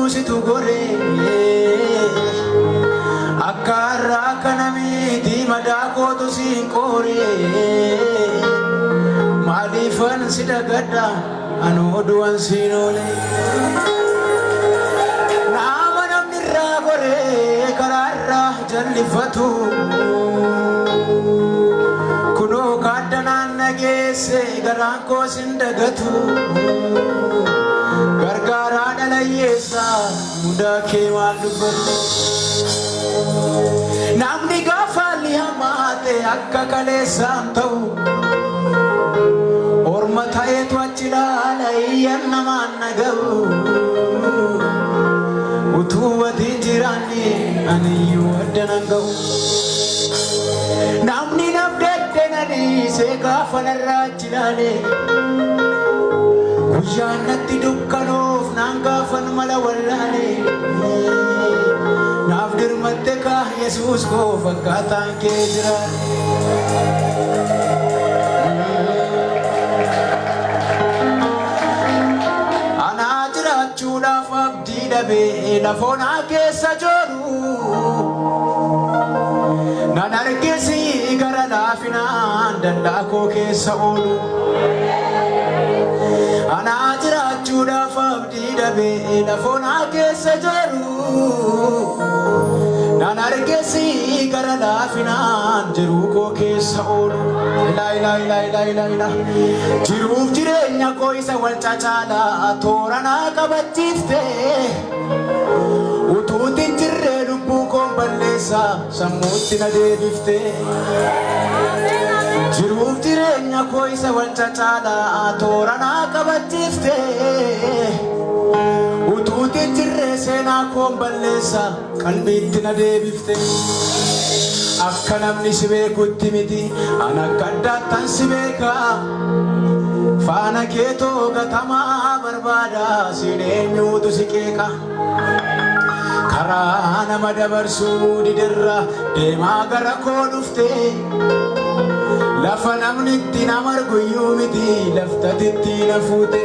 situ goree. Akka har'aa kana miti madaa kootu siin qooree. Maaliifan si dagadha anoo du'an siin oolee. Nama namni irraa goree karaa irraa jallifatu. Kunoo kaaddanaan nageesse garaan koo sin dagatu. Gargaaraa dhalayyeessa mudaa kee maal dubbatu. Namni gaafa haalli hamaate akka kaleessaan ta'u. Orma ta'eetu achi ilaala iyyan namaan naga'u. Utuu watiin jiraanne aniyyuu adda nan ga'u. Namni naf na dhiisee gaafa narraa achi ilaale. Guyyaan natti dukkanoof naan gaafan mala wallaale. Naaf dirmatte kaa Yesuus koo fakkaataan kee jiraate. Anaa jiraachuudhaaf abdii dhabee lafoonaa keessa jooru. Nan argisi gara laafinaan dallaa koo keessa oolu. Anaa jiraachuudhaaf abdii dhabee lafoonaa keessa jooru. Nan argisi gara laafinaan jiruu koo keessa oolu. Ilaa ilaa ilaa ilaa ilaa ilaa. Jiruuf jireenya koo isa wal cacaalaa toora naa qabachiifte. Utuutiin jirree lubbuu koon balleessa sammuutti na deebifte. Jiruuf jireenya koo isa wal cacaalaa toora naa qabachiifte. Utuutiin jirree seenaa koon balleessa qalbiitti na deebifte. Akka namni si beekutti miti an akka addaattan si beeka. Faana keetoo gatamaa barbaada siin eenyuutu si qeeqa. Karaa nama dabarsuu didirra deemaa gara koo dhufte. Lafa namni itti nama argu iyyuu miti laftatitti na fuute.